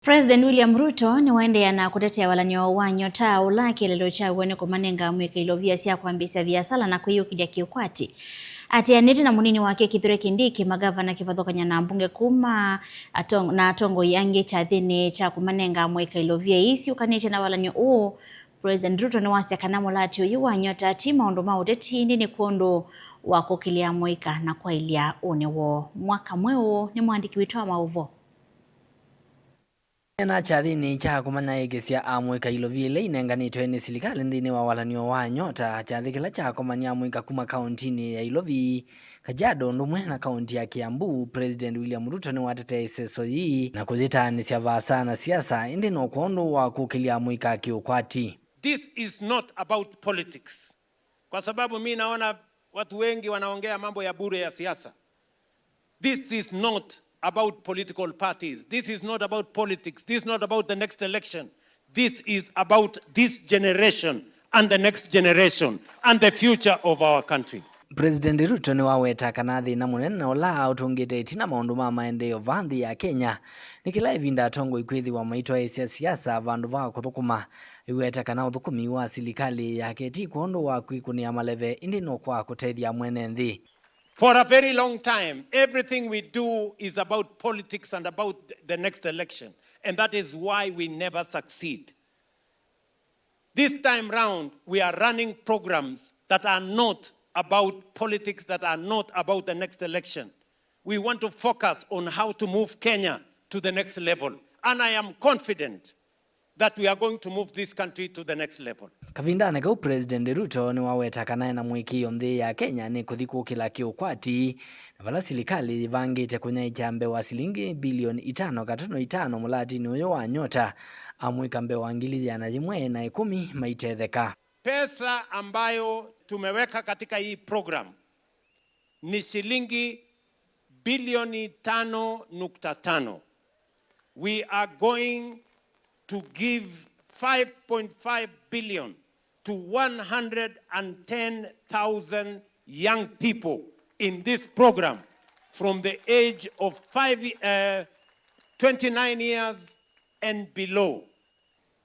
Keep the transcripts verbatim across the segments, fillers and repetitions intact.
President William Ruto nĩwaendeea na kũtetea walany'o wa nyota, ũla kĩeleelo kyaw'o nĩ kũmanenga amũika ilovia sya kwambĩĩsya viasala na kwĩyũkĩlya kĩũkwati. Atĩanĩte na mũnini wake Kithure Kindiki, magavana kĩvathũkany'a na mbunge kuma atong-, na atongoi angĩ kyathĩnĩ kya kũmanenga amũika ilovia ii syũkanĩtye na walany'o ũũ, President Ruto nĩwasya kana mũlati ũyũ wa nyota ti maũndũ ma ũteti, ĩndĩ nĩ kwondũ wa kũkĩlya amũika na kwaĩlya ũnĩ woo. Mwaka mweũ nĩ mwandĩki witũ wa maũvoo. Ena kyathĩnĩ kya kũmanyaĩĩkĩsya amũika ilovi ila inenganĩtwe nĩ silikalĩ nthĩnĩ wa walany'o wa nyota, kyathĩ kĩla kyakomany'a amũika kuma kaũntinĩ ya Ilovi, Kajiado ũndũ ũmwe na kaũnti ya Kiambu, President William Ruto nĩwatetea ĩseso yĩĩ na kũyĩtaanĩsya vaasa na siasa, ĩndĩ no kwondũ wa kũkĩlya amũika kĩũkwati. This is not about politics. Kwa sababu mi naona watu wengi wanaongea mambo ya bure ya siasa. This is not about political parties. This is not about politics. This is not about the next election. This is about this generation and the next generation and the future of our country. President Ruto nĩwaweta kana thĩna mũnene na ũla ũtũngĩte ĩtina maũndũ ma maendeeo vaa nthĩ ya Kenya nĩ kĩla ĩvinda atongoi kwĩthĩwa maitwaĩĩsya siasa vandũ va kũthũkũma. Aiweta kana ũthũkũmi wa silikalĩ yake ti kwondũ wa kwĩkũnĩa maleve, ĩndĩ no kwa kũtethya mwene nthĩ. For a very long time, everything we do is about politics and about the next election, and that is why we never succeed. This time round, we are running programs that are not about politics, that are not about the next election. We want to focus on how to move Kenya to the next level. And I am confident that we are going to move this country to the next level. Kavindanĩ kau, President Ruto nĩwaweta kana ena mũĩkĩĩo nthĩ ya Kenya nĩ kũthi kũkĩla kĩũkwati, na vala silikalĩ yĩvangĩte kũnyaĩĩkya mbee wa silingi bilioni itano katono itano mũlatinĩ ũyũ wa nyota, amũika mbee wa ngili yĩana yĩmwe na ĩkũmi maitetheka. Pesa ambayo tumeweka katika hii program ni shilingi bilioni tano nukta tano. We are going to give five point five billion to one hundred and ten thousand young people in this program from the age of five, uh, twenty-nine years and below.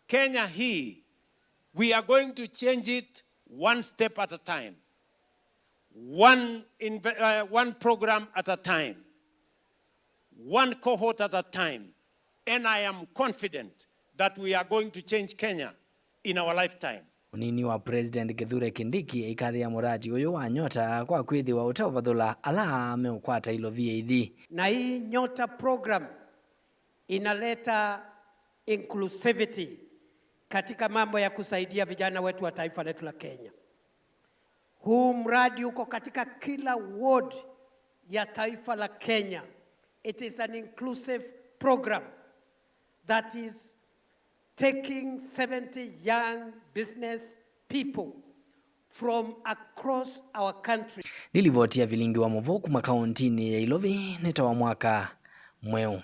Kenya hii, we are going to change it one step at a time, one inve-, uh, one program at a time, one cohort at a time, and I am confident that we are going to change Kenya in our lifetime. Mũnini wa President Kithure Kindiki aikathĩa mũrati ũyũ wa nyota kwa kwĩthĩwa ũteũvathũla ala meũkwata ilovia ithi. Na hii nyota program inaleta inclusivity katika mambo ya kusaidia vijana wetu wa taifa letu la Kenya. Huu mradi uko katika kila ward ya taifa la Kenya. It is an inclusive program that is taking seventy young business people from across our country. Nĩ livoti ya vilingi wa mũvoo kuma kaũntinĩ ya Ilovi nĩ ta wa mwaka mweũ.